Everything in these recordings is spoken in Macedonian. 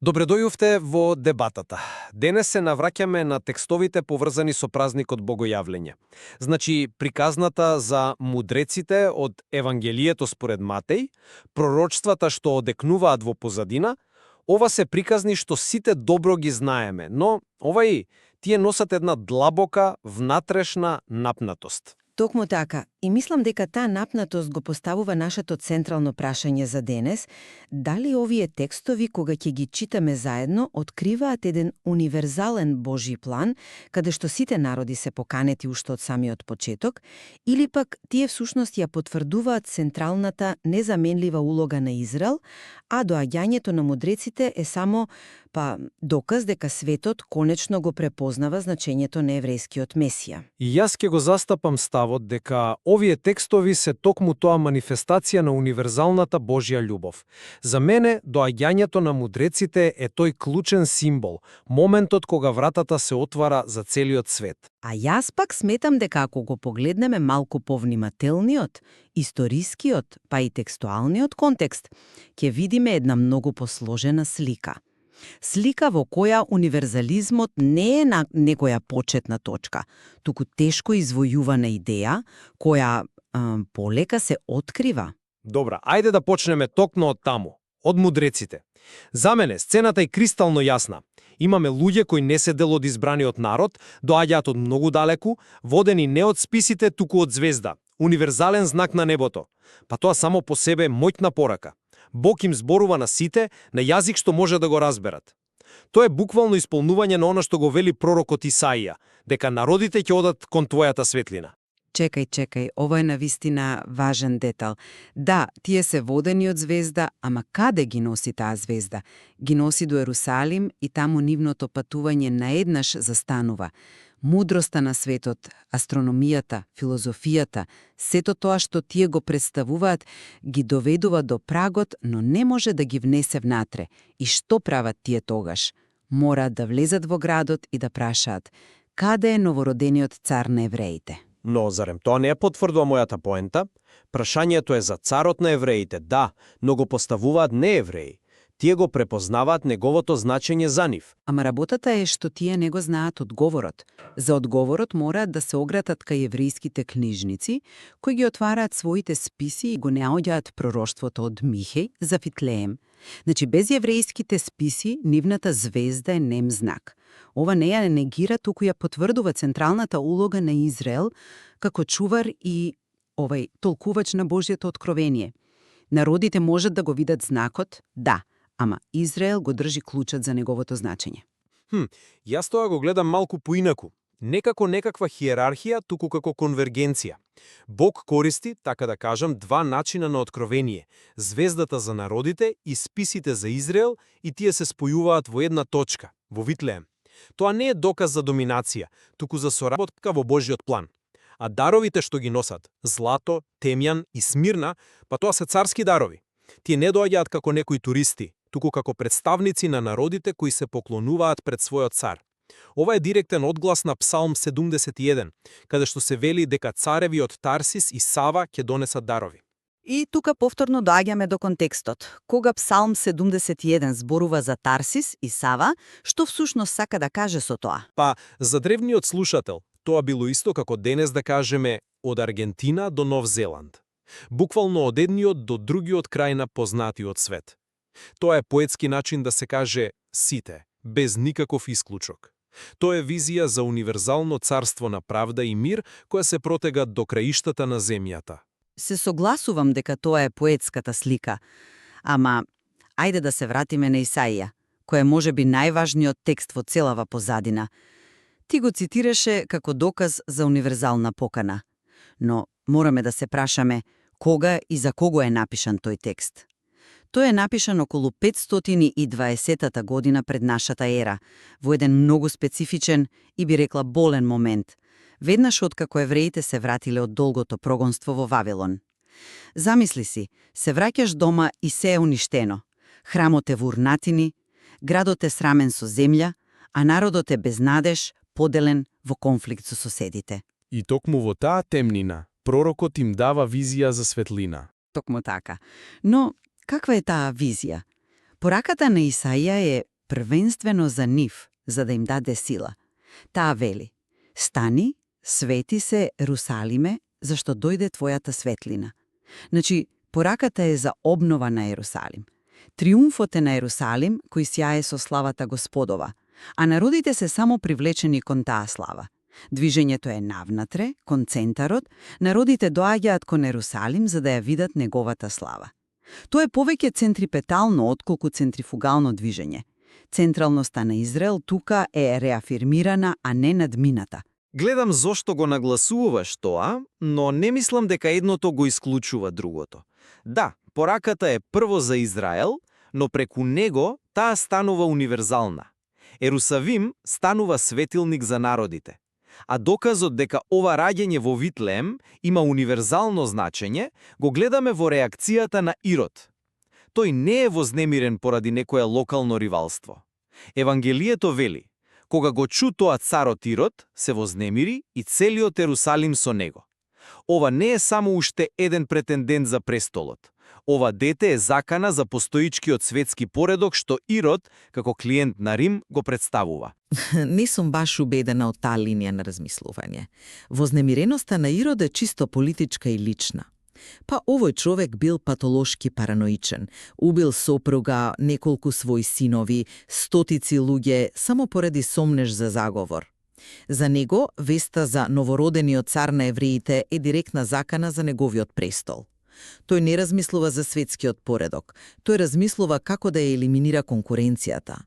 Добре дојувте во дебатата. Денес се навраќаме на текстовите поврзани со празникот Богојавлење. Значи, приказната за мудреците од Евангелието според Матеј, пророчствата што одекнуваат во позадина, ова се приказни што сите добро ги знаеме, но тие носат една длабока, внатрешна напнатост. Токму така, и мислам дека таа напнатост го поставува нашето централно прашање за денес, дали овие текстови, кога ќе ги читаме заедно, откриваат еден универзален Божи план, каде што сите народи се поканети уште од самиот почеток, или пак тие всушност ја потврдуваат централната, незаменлива улога на Израел, а доаѓањето на мудреците е само доказ дека светот конечно го препознава значењето на еврејскиот Месија. И јас ќе го застапам ставот дека овие текстови се токму тоа манифестација на универзалната Божја љубов. За мене, доаѓањето на мудреците е тој клучен символ, моментот кога вратата се отвара за целиот свет. А јас пак сметам дека ако го погледнеме малку повнимателниот, историскиот, па и текстуалниот контекст, ќе видиме една многу посложена слика. Слика во која универзализмот не е на некоја почетна точка, туку тешко извојувана идеја, која полека се открива. Добра, ајде да почнеме токму од таму, од мудреците. За мене сцената е кристално јасна. Имаме луѓе кои не се дел од избраниот народ, доаѓаат од многу далеку, водени не од списите, туку од звезда, универзален знак на небото. Па тоа само по себе е моќна порака. Бог им зборува на сите на јазик што може да го разберат. Тоа е буквално исполнување на она што го вели пророкот Исаија, дека народите ќе одат кон твојата светлина. Чекај, ова е навистина важен детал. Да, тие се водени од звезда, ама каде ги носи таа звезда? Ги носи до Ерусалим и таму нивното патување наеднаш застанува. Мудроста на светот, астрономијата, филозофијата, сето тоа што тие го представуваат, ги доведува до прагот, но не може да ги внесе внатре. И што прават тие тогаш? Мораат да влезат во градот и да прашаат: каде е новородениот цар на евреите? Но зарем тоа не ја потврдува мојата поента? Прашањето е за царот на евреите, да, но го поставуваат не евреи. Тие го препознаваат неговото значење за нив. Ама работата е што тие не го знаат одговорот. За одговорот мораат да се огратат кај еврејските книжници, кои ги отвараат своите списи и го наоѓаат пророштвото од Михеј за Витлеем. Значи, без еврејските списи, нивната звезда е нем знак. Ова не ја негира, туку ја потврдува централната улога на Израел како чувар и толкувач на Божјето откровение. Народите можат да го видат знакот, да, ама Израел го држи клучот за неговото значење. Јас тоа го гледам малку поинаку. Не како некаква хиерархија, туку како конвергенција. Бог користи, така да кажам, два начина на откровение – звездата за народите и списите за Израел, и тие се спојуваат во една точка, во Витлеем. Тоа не е доказ за доминација, туку за соработка во Божјиот план. А даровите што ги носат – злато, темјан и смирна, па тоа се царски дарови. Тие не доаѓаат како некои туристи, туку како представници на народите кои се поклонуваат пред својот цар. Ова е директен одглас на Псалм 71, каде што се вели дека цареви од Тарсис и Сава ќе донесат дарови. И тука повторно доаѓаме до контекстот. Кога Псалм 71 зборува за Тарсис и Сава, што всушност сака да каже со тоа? Па, за древниот слушател, тоа било исто како денес да кажеме од Аргентина до Нов Зеланд. Буквално од едниот до другиот крај на познатиот свет. Тоа е поетски начин да се каже сите, без никаков исклучок. Тоа е визија за универзално царство на правда и мир, која се протега до краиштата на земјата. Се согласувам дека тоа е поетската слика, ама ајде да се вратиме на Исаија, кој е можеби најважниот текст во целава позадина. Ти го цитираше како доказ за универзална покана. Но мораме да се прашаме кога и за кого е напишан тој текст. Тој е напишан околу 520 година пред нашата ера, во еден многу специфичен и би рекла болен момент, веднаш откако евреите се вратиле од долгото прогонство во Вавилон. Замисли си, се враќаш дома и се е уништено. Храмот е во урнатини, градот е срамен со земја, а народот е без надеж, поделен во конфликт со соседите. И токму во таа темнина, пророкот им дава визија за светлина. Токму така. Но каква е таа визија? Пораката на Исаија е првенствено за нив, за да им даде сила. Таа вели: стани, свети се, Ерусалиме, зашто дојде твојата светлина. Значи, пораката е за обнова на Ерусалим. Триумфот е на Ерусалим, кој сјае со славата Господова, а народите се само привлечени кон таа слава. Движењето е навнатре, кон центарот, народите доаѓаат кон Ерусалим за да ја видат неговата слава. Тоа е повеќе центрипетално отколку центрифугално движење. Централноста на Израел тука е реафирмирана, а не надмината. Гледам зошто го нагласуваш тоа, но не мислам дека едното го исклучува другото. Да, пораката е прво за Израел, но преку него таа станува универзална. Ерусавим станува светилник за народите. А доказот дека ова раѓање во Витлеем има универзално значење, го гледаме во реакцијата на Ирод. Тој не е вознемирен поради некое локално ривалство. Евангелието вели: кога го чу тоа царот Ирод, се вознемири и целиот Ерусалим со него. Ова не е само уште еден претендент за престолот. Ова дете е закана за постоичкиот светски поредок што Ирод, како клиент на Рим, го представува. Не сум баш убедена од таа линија на размислување. Вознемиреноста на Ирод е чисто политичка и лична. Па овој човек бил патолошки параноичен, убил сопруга, неколку своји синови, стотици луѓе, само поради сомнеш за заговор. За него, веста за новородениот цар на евреите е директна закана за неговиот престол. Тој не размислува за светскиот поредок, тој размислува како да ја елиминира конкуренцијата.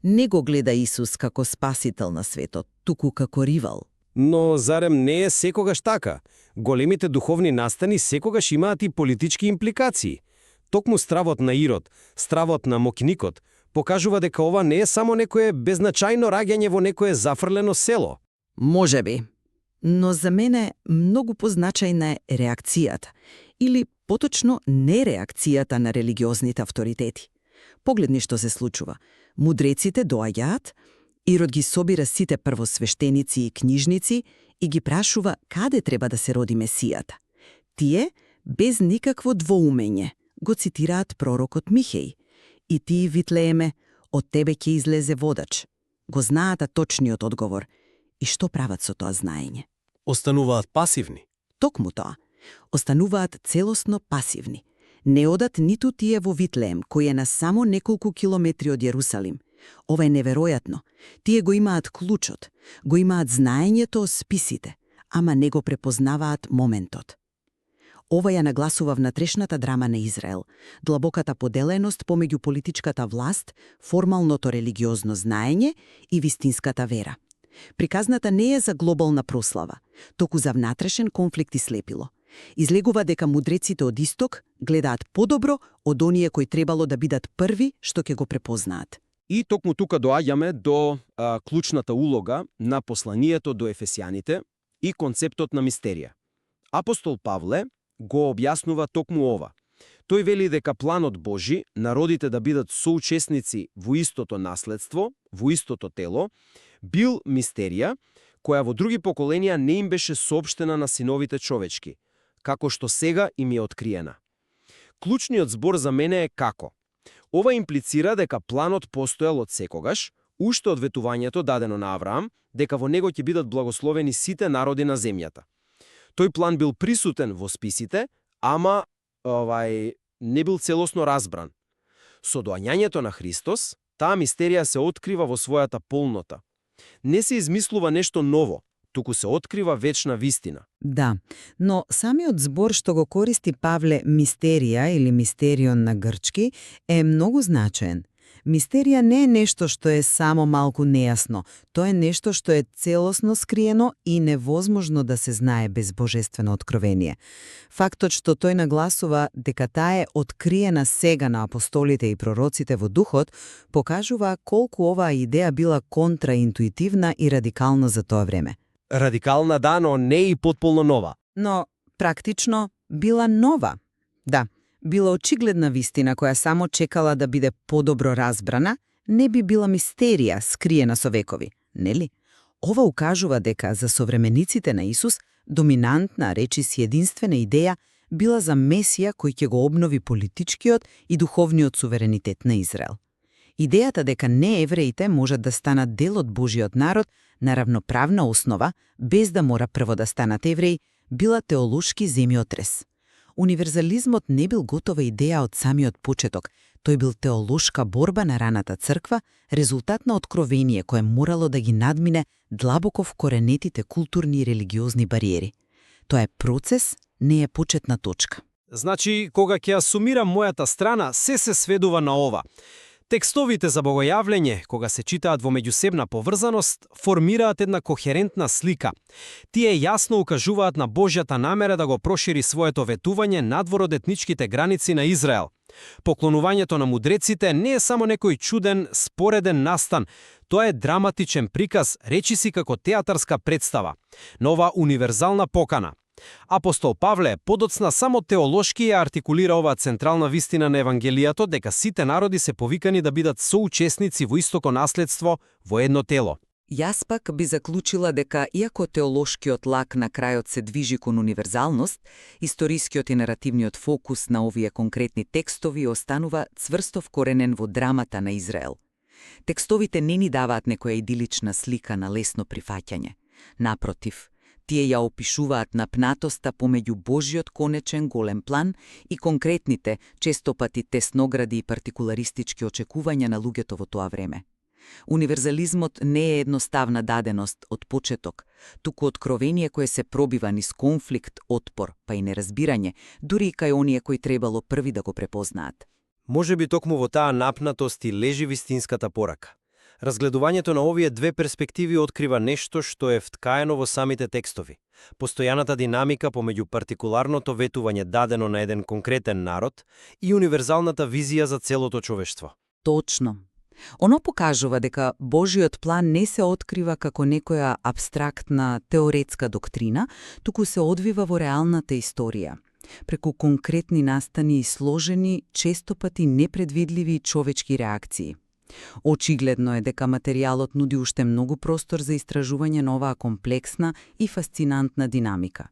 Не го гледа Исус како спасител на светот, туку како ривал. Но зарем не е секогаш така? Големите духовни настани секогаш имаат и политички импликации. Токму стравот на Ирод, стравот на мокиникот, покажува дека ова не е само некое беззначајно раѓање во некое зафрлено село. Можеби. Но за мене многу позначајна е реакцијата, или поточно нереакцијата на религиозните авторитети. Погледни што се случува. Мудреците доаѓаат, Ирод ги собира сите првосвештеници и книжници и ги прашува каде треба да се роди Месијата. Тие, без никакво двоумење, го цитираат пророкот Михеј. И ти, Витлееме, од тебе ќе излезе водач. Го знаат точниот одговор. И што прават со тоа знаење? Остануваат пасивни. Токму тоа. Остануваат целосно пасивни. Не одат ниту тие во Витлеем, кој е на само неколку километри од Јерусалим. Ова е неверојатно. Тие го имаат клучот, го имаат знаењето о списите, ама не го препознаваат моментот. Ова ја нагласува внатрешната драма на Израел, длабоката поделеност помеѓу политичката власт, формалното религиозно знаење и вистинската вера. Приказната не е за глобална прослава, току за внатрешен конфликт и слепило. Излегува дека мудреците од Исток гледаат подобро од оние кои требало да бидат први што ќе го препознаат. И токму тука доаѓаме до клучната улога на посланието до ефесијаните и концептот на мистерија. Апостол Павле го објаснува токму ова. Тој вели дека планот Божи, народите да бидат соучесници во истото наследство, во истото тело, бил мистерија која во други поколенија не им беше соопштена на синовите човечки, како што сега им е откриена. Клучниот збор за мене е како. Ова имплицира дека планот постоел од секогаш, уште од ветувањето дадено на Авраам, дека во него ќе бидат благословени сите народи на земјата. Тој план бил присутен во списите, ама не бил целосно разбран. Со доаѓањето на Христос, таа мистерија се открива во својата полнота. Не се измислува нешто ново, туку се открива вечна вистина. Да, но самиот збор што го користи Павле мистерија или мистерион на грчки е многу значаен. Мистерија не е нешто што е само малку нејасно, тоа е нешто што е целосно скриено и невозможно да се знае без божествено откровение. Фактот што тој нагласува дека таа е откриена сега на апостолите и пророците во духот, покажува колку оваа идеја била контраинтуитивна и радикална за тоа време. Радикална да, но не и потполно нова. Но практично била нова. Да, била очигледна вистина која само чекала да биде подобро разбрана, не би била мистерија скриена со векови, нели? Ова укажува дека за современиците на Исус доминантна, речиси единствена идеја била за Месија кој ќе го обнови политичкиот и духовниот суверенитет на Израел. Идејата дека неевреите можат да станат дел од Божиот народ на равноправна основа, без да мора прво да станат евреи, била теолошки земјотрес. Универзализмот не бил готова идеја од самиот почеток, тој бил теолошка борба на раната црква, резултат на откровение кое морало да ги надмине длабоко вкоренетите културни и религиозни бариери. Тоа е процес, не е почетна точка. Значи, кога ќе ја сумирам мојата страна, се сведува на ова. Текстовите за богојавлење, кога се читаат во меѓусебна поврзаност, формираат една кохерентна слика. Тие јасно укажуваат на Божјата намера да го прошири своето ветување надвор од етничките граници на Израел. Поклонувањето на мудреците не е само некој чуден, спореден настан, тоа е драматичен приказ, речиси како театарска представа, на оваа универзална покана. Апостол Павле подоцна само теолошки ја артикулира оваа централна вистина на Евангелијато дека сите народи се повикани да бидат соучесници во истото наследство во едно тело. Јас пак би заклучила дека, иако теолошкиот лак на крајот се движи кон универзалност, историскиот и наративниот фокус на овие конкретни текстови останува цврсто вкоренен во драмата на Израел. Текстовите не ни даваат некоја идилична слика на лесно прифаќање. Напротив, тие ја опишуваат напнатоста помеѓу Божиот конечен голем план и конкретните, често пати тесногради и партикуларистички очекувања на луѓето во тоа време. Универзализмот не е едноставна даденост од почеток, туку откровение кое се пробива низ конфликт, отпор, па и неразбирање, дури и кај оние кои требало први да го препознаат. Може би токму во таа напнатост и лежи вистинската порака. Разгледувањето на овие две перспективи открива нешто што е вткаено во самите текстови. Постојаната динамика помеѓу партикуларното ветување дадено на еден конкретен народ и универзалната визија за целото човештво. Точно. Оно покажува дека Божиот план не се открива како некоја абстрактна теоретска доктрина, туку се одвива во реалната историја, преку конкретни настани и сложени, често пати непредвидливи човечки реакции. Очигледно е дека материјалот нуди уште многу простор за истражување на оваа комплексна и фасцинантна динамика.